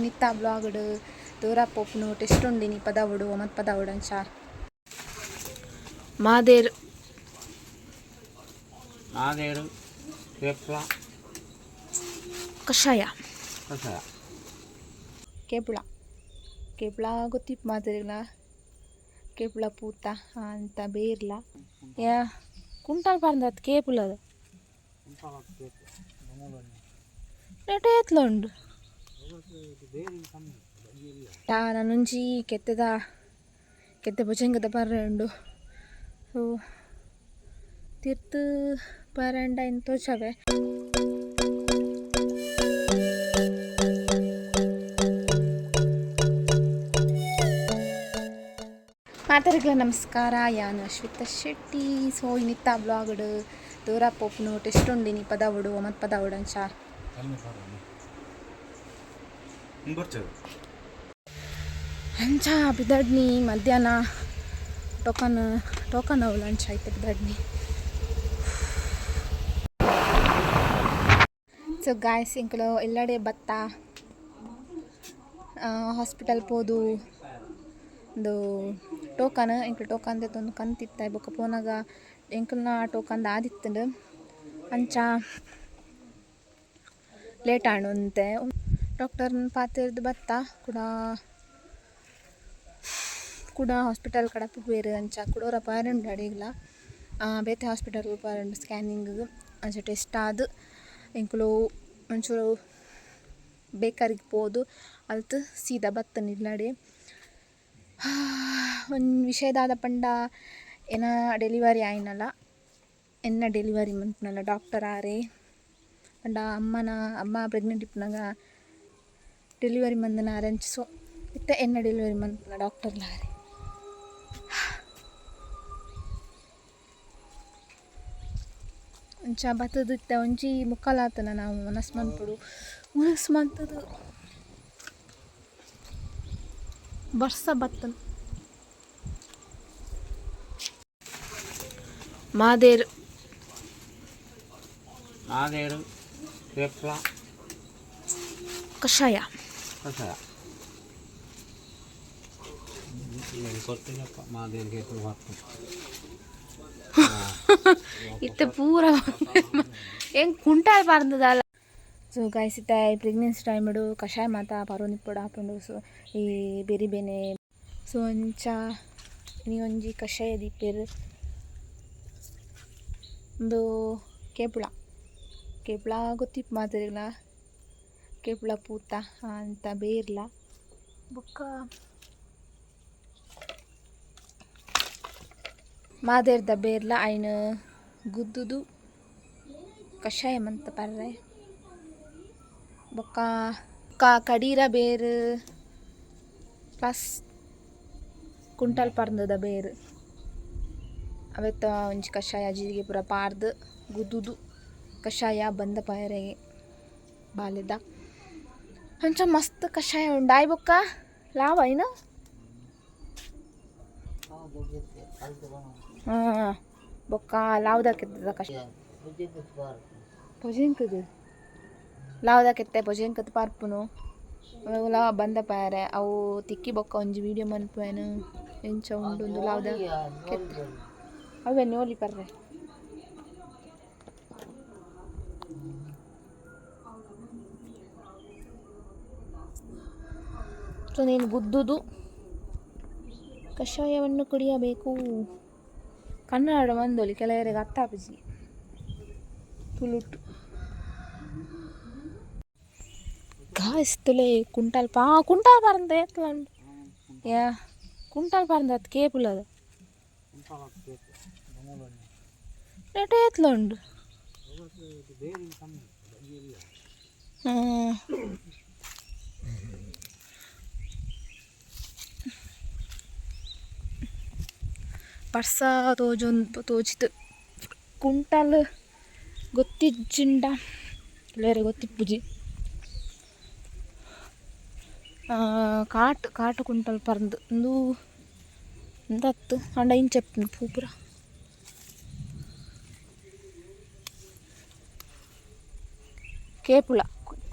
ಇನ್ನಿತ್ತ ಬ್ಲಾಗ್ಡ್ ದೂರ ಪೋಪುನು ಟೆಸ್ಟ್ ಉಂಡಿನಿ ಪದವುಡು ಒಮತ್ ಪದವುಡು ಅಂಚ ಮಾದೇರ್ ಮಾದೇರು ಕೇಪ್ಲ. ಕಷಾಯ. ಕಷಾಯ. ಕೇಪುಳ, ಕೇಪುಳ ಗೊತ್ತಿಪ್ಪು ಮಾತೆರೆಗ್ಲ. ಕೇಪುಳ ಪೂತ ಅಂತ ಬೇರ್ಲ. ಯಾ ಕುಂಟಾಲ್ ಪರಂದತ್ ಕೇಪುಲ ಅದು ನೆಟ್ ಏತ್ಲ ಉಂಡು. ನಾನೊಂಜಿ ಕೆತ್ತೆದ ಕೆತ್ತೆ ಭುಜಂಗದ ಪರ್ರೆ ಉಂಡು. ಸೊ ತಿರ್ತು ಪರಂಡ ಇನ್ ತೋಚವೆ. ಮಾತರಿಗ್ಲ ನಮಸ್ಕಾರ, ಯಾನ್ ಅಶ್ವಿತಾ ಶೆಟ್ಟಿ. ಸೊ ಇನ್ನಿತ್ತ ಬ್ಲಾಗ್ಡ್ ದೂರ ಪೋಪುನು ಟೆಸ್ಟ್ ಉಂಡಿನಿ ಪದವುಡು ಒಮತ್ ಪದವುಡು ಅಂಚ. ಬರ್ತದೆ. ಅಂಚ ಪಿದಡ್ನಿ ಮಧ್ಯಾಹ್ನ ಟೋಕನ್ ಟೋಕನ್ ಅವು ಲಂಚ್ ಆಯ್ತು ಪಿದಡ್ನಿ. ಸೊ ಗಾಯ್ಸ್, ಎಂಕುಲು ಎಲ್ಲಡೆ ಬತ್ತ ಹಾಸ್ಪಿಟಲ್ ಪೋದು ಒಂದು ಟೋಕನ್, ಎಂಕುಲು ಟೋಕನ್ ದೆತ್ತೊಂದು ಕಂತಿತ್ತ. ಬೊಕ್ಕ ಪೋನಾಗ ಎಂಕಲ್ನ ಟೋಕನ್ ಆದಿತ್ತುಂಡು, ಅಂಚ ಲೇಟ್ ಆಂಡ್ ಒಂತೆ. ಡಾಕ್ಟರ್ನ ಪಾತೆರ್ದ್ ಬತ್ತ. ಕುಡ ಕುಡ ಹಾಸ್ಪಿಟಲ್ ಕಡಪುಡ್ವೆರ್. ಅಂಚ ಕುಡೊರ ಪಾರುಂಡು ಅಡೆಗ್ಲ ಬೇತೆ ಹಾಸ್ಪಿಟಲ್ ಪಾರುಂಡು ಸ್ಕ್ಯಾನಿಂಗ್. ಅಂಚ ಟೆಸ್ಟ್ ಆದ್ ಎಂಕುಲು ಒಂಚೂರು ಬೇಕರಿಗೆ ಪೋದು ಅಲ್ತ್ ಸೀದಾ ಬತ್ತನ್ ಇಲ್ಲಡೆ. ಒಂಜಿ ವಿಷಯ ದಾದ ಪಂಡ, ಎನ ಡೆಲಿವರಿ ಆಯಿನಲ, ಎನ್ನ ಡೆಲಿವರಿ ಮನ್ಪುನಲ ಡಾಕ್ಟರ್ ಆರೆ. ಪಂಡ ಅಮ್ಮನ ಅಮ್ಮ ಪ್ರೆಗ್ನೆಂಟ್ ಇಪ್ಪುನಗ ಡೆಲಿವರಿ ಮಂದನ ಆರೆ. ಸೊ ಇತ್ತೆ ಎನ್ನ ಡೆಲಿವರಿ ಮನ್ಪುನ ಡಾಕ್ಟರ್ಲ ಆರೆ. ಅಂಚ ಬತ್ತುದು ಇತ್ತೆ ಒಂಜಿ ಮುಕ್ಕಾಲಾತನ. ನಾವು ವನಸ್ ಮನ್ಪೊಡು. ವನಸ್ ಮಂತುದು ಬರ್ಸ ಬತ್ತನ್. ಮಾದೇರ್. ಮಾದೇರು ಕೇಪ್ಲ. ಕಷಾಯ. ಕಷಾಯ ಕೊಟ್ಟಿಲ್ಲಪ್ಪ. ಮಾದೇರು ಕೇಪ್ಲ ಬರ್ತದೆ. ಇತ್ತೆ ಪೂರ ಎಂಕ್ ಕುಂಟಾಲ್ ಪರಂದದಾಲ. ಸೊ ಗಾಯ್ಸ್, ಇತ್ತೆ ಪ್ರೆಗ್ನೆನ್ಸಿ ಟೈಮ್ಡು ಕಷಾಯ ಮಾತ ಪರೊಂದಿಪ್ಪೊಡು ಆಪುಂಡು. ಸೊ ಈ ಬೆರಿ ಬೇನೆ. ಸೊ ಅಂಚ ಇನಿ ಒಂಜಿ ಕಷಾಯ ದೀಪೆರ್. ಉಂದು ಕೇಪುಳ. ಕೇಪುಳ ಗೊತ್ತಿಪ್ಪು ಮಾತೆರೆಗ್ಲ. ಕೇಪುಳ ಪೂತ ಅಂತ ಬೇರ್ಲ. ಬೊಕ್ಕ ಮಾದೇರ್ದ ಬೇರ್ಲ ಐನ್ ಗುದ್ದುದು ಕಷಾಯ ಮಂತ ಪರ್ರೆ. ಬೊಕ್ಕ ಕಡೀರ ಬೇರ್ ಪ್ಲಸ್ ಕುಂಟಲ್ ಪರ್ಂದದ ಬೇರ್ ಅವೆತ್ತ ಒಂಜಿ ಕಷಾಯ ಜೀರಿಗೆ ಪೂರ ಪಾರ್ದ್ ಗುದ್ದುದು ಕಷಾಯ ಬಂದ ಪಾಯರೆಗೆ ಬಾಲೆದ. ಅಂಚ ಮಸ್ತ್ ಕಷಾಯ ಉಂಡು. ಆಯ್ ಬೊಕ್ಕ ಲಾವ ಐನ ಹಾಂ ಬೊಕ್ಕ ಲಾವ್ದ ಕೆತ್ತದ ಕಷಾಯ ಪೊಜೆಂಕದು ಲಾವ್ದ ಕೆತ್ತೆ ಪೊಜೆಂಕದ ಪಾರ್ಪುನು. ಅವುಲ ಬಂದ ಪಾಯರೆ. ಅವು ತಿಕ್ಕಿ ಬೊಕ್ಕ ಒಂಜಿ ವೀಡಿಯೋ ಮನ್ಪುವೆನು ಎಂಚ ಉಂಡು ಲಾವ್ದ ಕೆತ್ತೆ ಅವೇ ನೋಲಿ ಪರ್ರೆ. ಸೊ ನೀನು ಗುದ್ದುದು ಕಷಾಯವನ್ನು ಕುಡಿಯಬೇಕು. ಕನ್ನಡ ಮಂದೊಲಿ ಕೆಲವರಿಗೆ ಅರ್ಥ ಆಪುಜಿ ತುಳುಟು. ಗಾಯ್ಸ್, ತುಲೆ ಕುಂಟಾಲ್ ಪಾ ಕುಂಟಾಲ್ ಪರಂದ ಏತ್ಲ ಉಂಡು. ಯಾ ಕುಂಟಾಲ್ ಪರಂದ ಅತ್ ಕೇಪುಲ ಅದು ನೆಟ್ ಏತ್ಲ ಉಂಡು. ಬರ್ಸ ತೋಜೊಂದು ತೋಜಿತು. ಕುಂಟಾಲ್ ಗೊತ್ತಿಜ್ಜಿಂಡ ಕೆಲವೆರೆ ಗೊತ್ತಿಪ್ಪುಜಿ. ಕಾಟ್ ಕಾಟು ಕುಂಟಲ್ ಪರ್ಂದ್ ಉಂದು ಉಂದತ್ತು ಆಂಡ ಇಂಚ ಪೂ ಪೂರ. ಕೇಪುಳ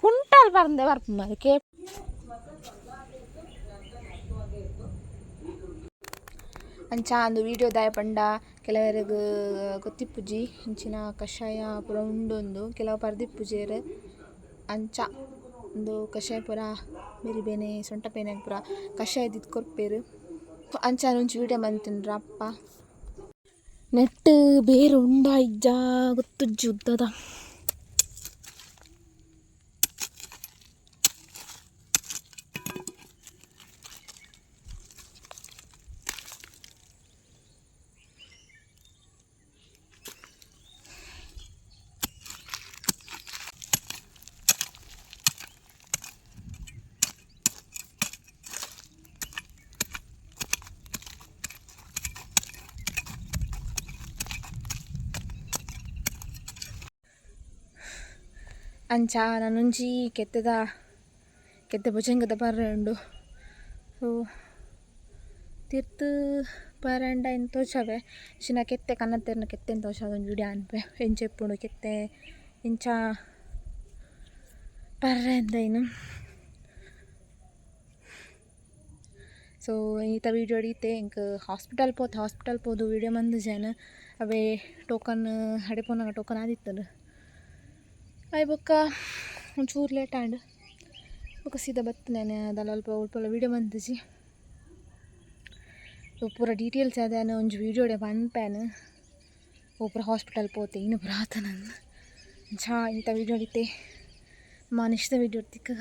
ಕುಂಟಾಲ್ ಪರಂದೆ ಬರ್ಪುಂಡು. ಕೇಪ್ ಅಂಚ ಅಂದು ವೀಡಿಯೋ ದಾಯ ಪಂಡ ಕೆಲವೆರೆಗ್ ಗೊತ್ತಿಪ್ಪುಜಿ ಇಂಚಿನ ಕಷಾಯ ಪೂರ ಉಂಡು ಉಂದು ಕೆಲವು ಪರ್ದಿಪ್ಪುಜೆರ್ ಅಂಚ ಉಂದು ಕಷಾಯ ಪೂರ ಬೆರಿ ಬೇನೆ ಸೊಂಟ ಬೇನೆ ಪೂರ ಕಷಾಯ ದಿತ್ ಕೊರ್ಪೆರ್. ಅಂಚ ಒಂಜಿ ವೀಡಿಯೋ ಮಂತಿನ್ರ ಅಪ್ಪ. ನೆಟ್ ಬೇರು ಉಂಡಾ ಇಜ್ಜಾ ಗೊತ್ತುಜ್ಜಿ ಉದ್ದದ. ಅಂಚ ನನೊಂಜಿ ಕೆತ್ತೆದ ಕೆತ್ತೆ ಭುಜಂಗದ ಪರ್ರೆ ಉಂಡು. ಸೊ ತಿರ್ತ್ ಪರಂಡ ಎಂತ ತೋಜಾವೆ ಶಿನ ಕೆತ್ತೆ ಕನ್ನತೆರ್ನ ಕೆತ್ತೆನ್ ತೋಜಾವೆ ಒಂಜಿ ವಿಡಿಯೋ ಅನ್ಪೆ ಎಂಚ ಇಪ್ಪುಂಡು ಕೆತ್ತೆ ಇಂಚ ಪರ್ರೆ ಎಂದೈನು. ಸೊ ಈತ ವೀಡಿಯೋ ಇತ್ತೆ ಎಂಕ್ ಹಾಸ್ಪಿಟಲ್ ಪೋತು ಹಾಸ್ಪಿಟಲ್ ಪೋದು ವೀಡಿಯೋ ಮಂದಿಜೆನ್ ಅವೇ ಟೋಕನ್ ಅಡೆ ಪೋನಾಗ ಟೋಕನ್ ಆದಿತ್ತುಂಡು. ಆಯ್ ಬೊಕ್ಕ ಒಂಚೂರು ಲೇಟ್ ಆಂಡ್ ಬೊಕ್ಕ ಸೀದಾ ಬತ್ತು ನಾನು ದಾಲ ಅಲ್ಪ ಒಲ್ಪಲ ವೀಡಿಯೋ ಮಂತಿಜಿ. ಪೂರ ಡೀಟೇಲ್ಸ್ ಅದಾನ ಒಂಜಿ ವೀಡಿಯೋಡೆ ಪನ್ಪೇನು ಓ ಪೂರ ಹಾಸ್ಪಿಟಲ್ ಪೋತೆ ಇನ್ನು ಪೂರ ಆತನಂದು. ಅಂಚ ಇಂಥ ವೀಡಿಯೋ ಇತ್ತೆ ಮಾನಿಷ್ದ ವೀಡಿಯೋ ತಿಕ್ಕಗ.